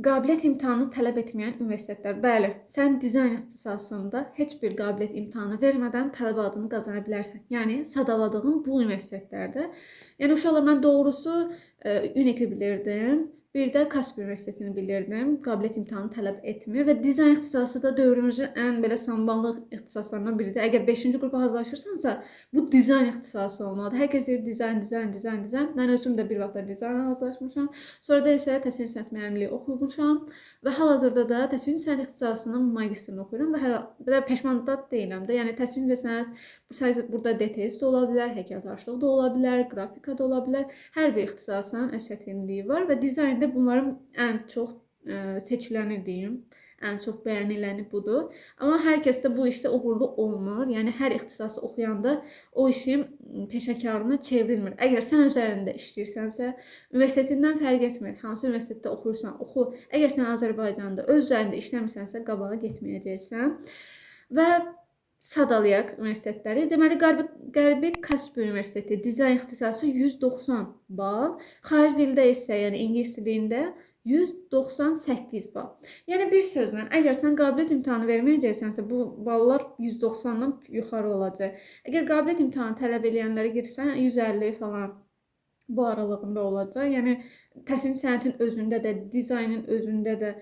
Qabiliyyət imtahanı tələb etməyən universitetlər. Bəli, sən dizayn ixtisasında heç bir qabiliyyət imtahanı vermədən tələbə adını qazana bilərsən. Yəni sadaladığım bu universitetlərdə. Yəni uşaqlar, mən doğrusu UNEC-i bilirdim. Bir də Kaspi Universitetini bilirdim. Qabiliyyət imtahanı tələb etmir və dizayn ixtisası da dövrümüzün ən belə sambalıq ixtisaslarından biridir. Əgər 5-ci qrupa hazırlaşırsansa, bu dizayn ixtisası olmalıdır. Hər kəs deyir dizayn, dizayn, dizayn, dizayn. Mən özüm də bir vaxtlar dizayna hazırlaşmışam. Sonra da isə təsvir sənət müəllimliyi oxumuşam və hal-hazırda da təsvir sənət ixtisasının magistrini oxuyuram və hər belə peşman da deyiləm də. Yəni təsvir sənət bu sayədə burada DTS də ola bilər, heykəltaraşlıq da ola bilər, qrafika da ola bilər. Hər bir ixtisasın öz çətinliyi var və dizaynda bunların ən çox seçiləni deyim, ən çox bəyəniləni budur. Amma hər kəs də bu işdə uğurlu olmur. Yəni hər ixtisası oxuyanda o işin peşəkarına çevrilmir. Əgər sən üzərində işləyirsənsə, universitetindən fərq etmir. Hansı universitetdə oxuyursan, oxu. Əgər sən Azərbaycanda öz üzərində işləmirsənsə, qabağa getməyəcəksən. Və sadalayaq universitetləri. Deməli, Qərbi Kaspi Universiteti dizayn ixtisası 190 bal, xarici dildə isə, yəni ingilis dilində 198 bal. Yəni bir sözlə, əgər sən qabiliyyət imtahanı verməyəcəksənsə, bu ballar 190-dan yuxarı olacaq. Əgər qabiliyyət imtahanı tələb eləyənlərə girsən, 150 falan bu aralığında olacaq. Yəni təsvir sənətin özündə də, dizaynın özündə də,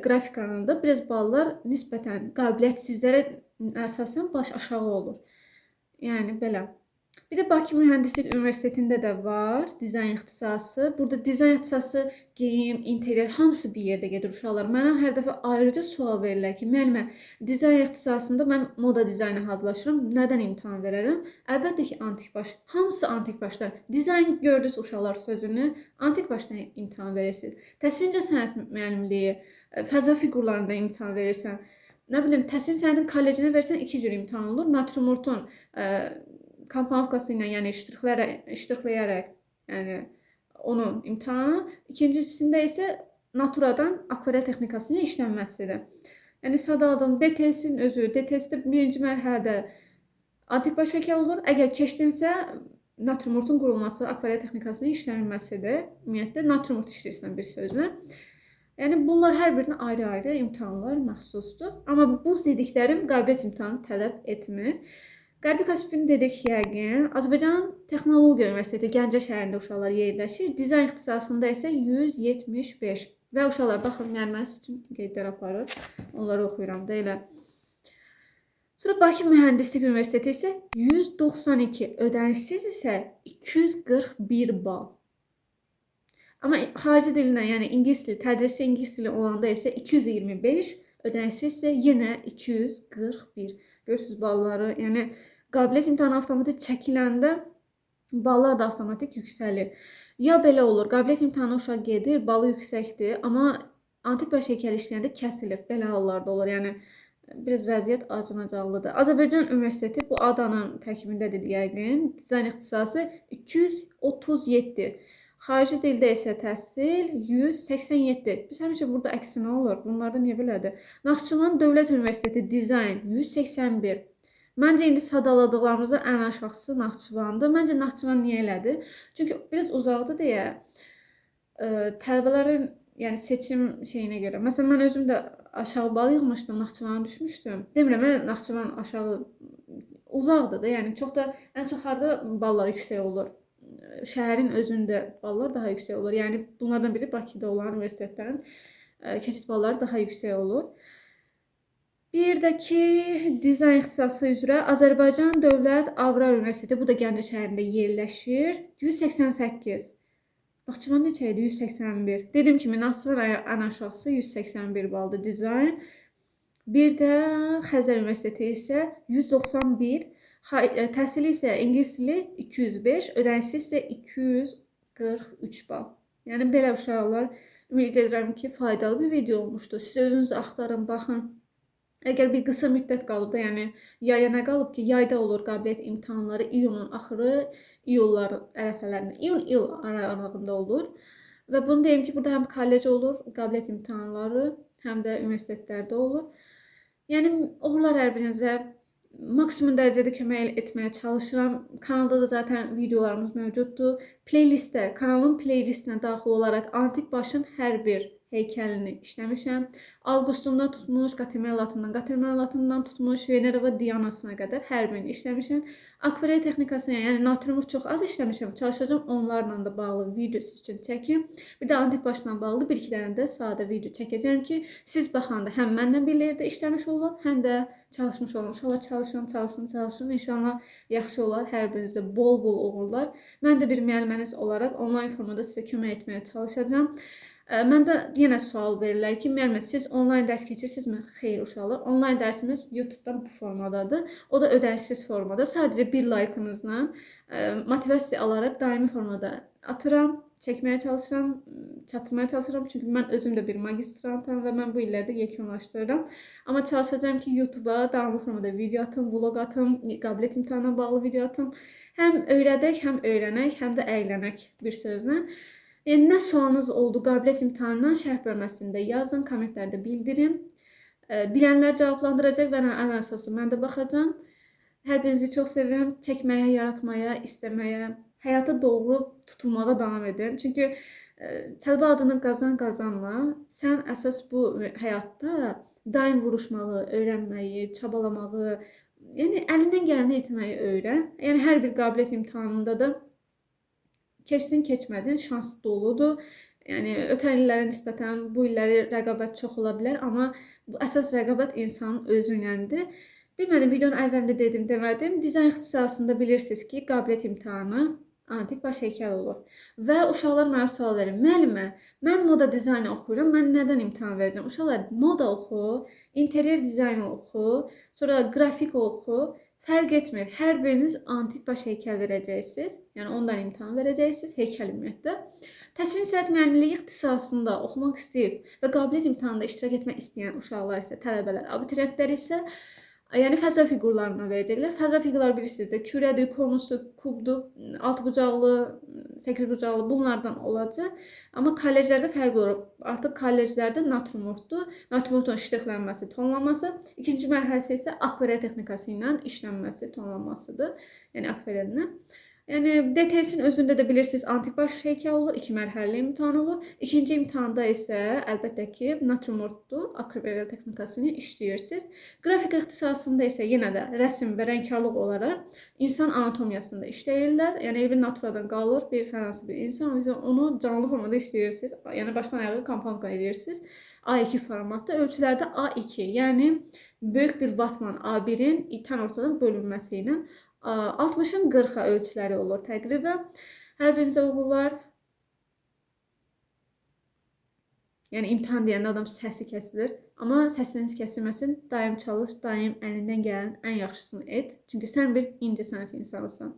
qrafikanın da biraz ballar nisbətən qabiliyyətsizlərə əsasən baş aşağı olur. Yəni belə. Bir də Bakı Mühəndislik Universitetində də var dizayn ixtisası. Burada dizayn ixtisası, geyim, interyer hamısı bir yerdə gedir uşaqlar. Mənə hər dəfə ayrıca sual verirlər ki, müəllimə, dizayn ixtisasında mən moda dizaynı hazırlaşıram, nədən imtahan verərəm? Əlbəttə ki, antik baş. Hamısı antik başdan. Dizayn gördünüz uşaqlar sözünü, antik başdan imtahan verirsiniz. Təsvircə sənət müəllimliyi, fəza fiqurlarında imtahan verirsən. Nə bilim, təsvir sənətin kollecinə versən iki cür imtahan olur. Natürmortun komponovkası ilə, yəni ştrixləyərək, yəni onun imtahanı. İkincisində isə naturadan akvarel texnikası ilə işlənməsidir. Yəni sadaladım DTS-in özü, DTS-də birinci mərhələdə antik baş həyəl olur. Əgər keçdinsə, natürmortun qurulması, akvarel texnikasının işlənməsidir. Ümumiyyətlə natürmort işləyirsən bir sözlə. Yəni bunlar hər birinə ayrı-ayrı imtahanlar məxsusdur. Amma bu dediklərim qabiliyyət imtahanı tələb etmir. Qərbi Kaspini dedik yəqin. Azərbaycan Texnologiya Universiteti Gəncə şəhərində uşaqlar yerləşir. Dizayn ixtisasında isə 175. Və uşaqlar, baxın, yəni mən sizin üçün qeydlər aparır. Onları oxuyuram da elə. Sonra Bakı Mühəndislik Universiteti isə 192, ödənişsiz isə 241 bal. Amma xarici dilindən, yəni ingilis dili, tədrisi ingilis dili olanda isə 225, ödənişsiz isə yenə 241. Görürsünüz balları, yəni qabiliyyət imtahanı avtomatik çəkiləndə ballar da avtomatik yüksəlir. Ya belə olur, qabiliyyət imtahanı uşaq gedir, balı yüksəkdir, amma antik baş heykəli işləyəndə kəsilir. Belə hallarda olur. Yəni biraz vəziyyət acınacaqlıdır. Azərbaycan Universiteti bu adanın tərkibindədir yəqin. Dizayn ixtisası 237. Xarici dildə isə təhsil 187. Biz həmişə burada əksinə olur. Bunlarda niyə belədir? Naxçıvan Dövlət Universiteti dizayn 181. Məncə indi sadaladıqlarımızda ən aşağısı Naxçıvandır. Məncə Naxçıvan niyə elədir? Çünki biraz uzaqdır deyə tələbələrin, yəni seçim şeyinə görə. Məsələn, mən özüm də aşağı bal yığmışdım, Naxçıvana düşmüşdüm. Demirəm, mən Naxçıvan aşağı uzaqdır da, yəni çox da ən çox harda ballar yüksək olur? Şəhərin özündə ballar daha yüksək olur. Yəni bunlardan biri Bakıda olan universitetlərin keçid balları daha yüksək olur. Bir də ki, dizayn ixtisası üzrə Azərbaycan Dövlət Aqrar Universiteti, bu da Gəncə şəhərində yerləşir. 188. Naxçıvan neçə idi? 181. Dediyim kimi Naxçıvan ən aşağısı 181 baldır dizayn. Bir də Xəzər Universiteti isə 191. Təhsili isə ingilis dili 205, ödənişsiz isə 243 bal. Yəni belə uşaqlar, ümid edirəm ki, faydalı bir video olmuşdur. Siz özünüz axtarın, baxın. Əgər bir qısa müddət qalıb da, yəni yaya nə qalıb ki, yayda olur qabiliyyət imtahanları iyunun axırı, iyullar ərəfələrində, iyun-iyul aralığında olur. Və bunu deyim ki, burada həm kollec olur, qabiliyyət imtahanları, həm də universitetlərdə olur. Yəni uğurlar hər birinizə. Maksimum dərəcədə kömək etməyə çalışıram. Kanalda da zaten videolarımız mövcuddur. Playlistə, kanalın playlistinə daxil olaraq Antik Başın hər bir heykəlini işləmişəm. Avqustundan tutmuş, Qatermellatından tutmuş, Venera və Dianasına qədər hər birini işləmişəm. Akvarel texnikasını, yəni natürmort çox az işləmişəm. Çalışacağam onlarla da bağlı video siz üçün çəkim. Bir də antik başla bağlı bir-iki dənə də sadə video çəkəcəm ki, siz baxanda həm mənlə bir yerdə işləmiş olun, həm də çalışmış olun. İnşallah çalışın, çalışın, çalışın. İnşallah yaxşı olar. Hər birinizdə bol-bol uğurlar. Mən də bir müəlliməniz olaraq onlayn formada sizə kömək etməyə çalışacağam. Məndə yenə sual verirlər ki, müəllimə siz onlayn dərs keçirsinizmi? Xeyr uşaqlar. Onlayn dərsimiz YouTube-dan bu formadadır. O da ödənişsiz formada. Sadəcə bir like'ınızla motivasiya alaraq daimi formada atıram, çəkməyə çalışıram, çatdırmaya çalışıram. Çünki mən özüm də bir magistrantam və mən bu illərdə yekunlaşdırıram. Amma çalışacağam ki, YouTube-a davamlı formada video atım, vlog atım, qabiliyyət imtahanına bağlı video atım. Həm öyrədək, həm öyrənək, həm də əylənək bir sözlə. Yəni nə sualınız oldu qabiliyyət imtahanından şərh bölməsində yazın, kommentlərdə bildirin. Bilənlər cavablandıracaq və ən əsası mən də baxacağam. Hər birinizi çox sevirəm. Çəkməyə, yaratmaya, istəməyə, həyata doğru tutunmağa davam edin. Çünki tələbə adını qazan qazanma, sən əsas bu həyatda daim vuruşmağı, öyrənməyi, çabalamağı, yəni əlindən gələni etməyi öyrən. Yəni hər bir qabiliyyət imtahanında da keçdin, keçmədin, şans doludur. Yəni ötən illərə nisbətən bu illəri rəqabət çox ola bilər, amma bu əsas rəqabət insanın özü iləndir. Bilmədim, videonun əvvəlində dedim, demədim. Dizayn ixtisasında bilirsiniz ki, qabiliyyət imtahanı antik baş heykəl olur. Və uşaqlar mənə sual verir. Müəllimə, mən moda dizaynı oxuyuram, mən nədən imtahan verəcəm? Uşaqlar, moda oxu, interyer dizaynı oxu, sonra qrafik oxu. Fərq etmir. Hər biriniz antik baş heykəl verəcəksiniz. Yəni ondan imtahan verəcəksiniz, heykəl ümumiyyətlə. Təsvir sənət müəllimliyi ixtisasında oxumaq istəyib və qabiliyyət imtahanında iştirak etmək istəyən uşaqlar isə, tələbələr, abituriyentlər isə yəni fəza fiqurlarından verəcəklər. Fəza fiqurları bilirsiniz də, kürədir, konusdur, kubdur, altıbucaqlı, səkkizbucaqlı bunlardan olacaq. Amma kolleclərdə fərqli olur. Artıq kolleclərdə natürmortdur. Natürmortun ştrixlənməsi, tonlanması. İkinci mərhələsi isə akvarel texnikası ilə işlənməsi, tonlanmasıdır. Yəni akvarellə. Yəni DTS-in özündə də bilirsiniz antik baş heykəl olur, iki mərhələli imtahan olur. İkinci imtahanda isə əlbəttə ki, natürmortdur, akvarel texnikasını işləyirsiniz. Qrafika ixtisasında isə yenə də rəsm və rəngkarlıq olaraq insan anatomiyasında işləyirlər. Yəni elə bir naturadan qalır bir hər hansı bir insan, biz onu canlı formada işləyirsiniz. Yəni başdan ayağa kompanka edirsiniz. A2 formatda, ölçülərdə A2, yəni böyük bir vatman A1-in tən ortadan bölünməsi ilə 60-ın 40-a ölçüləri olur təqribən. Hər birinizə uğurlar. Yəni imtahan deyəndə adam səsi kəsilir. Amma səsiniz kəsilməsin. Daim çalış, daim əlindən gələn ən yaxşısını et. Çünki sən bir incəsənət insanısan.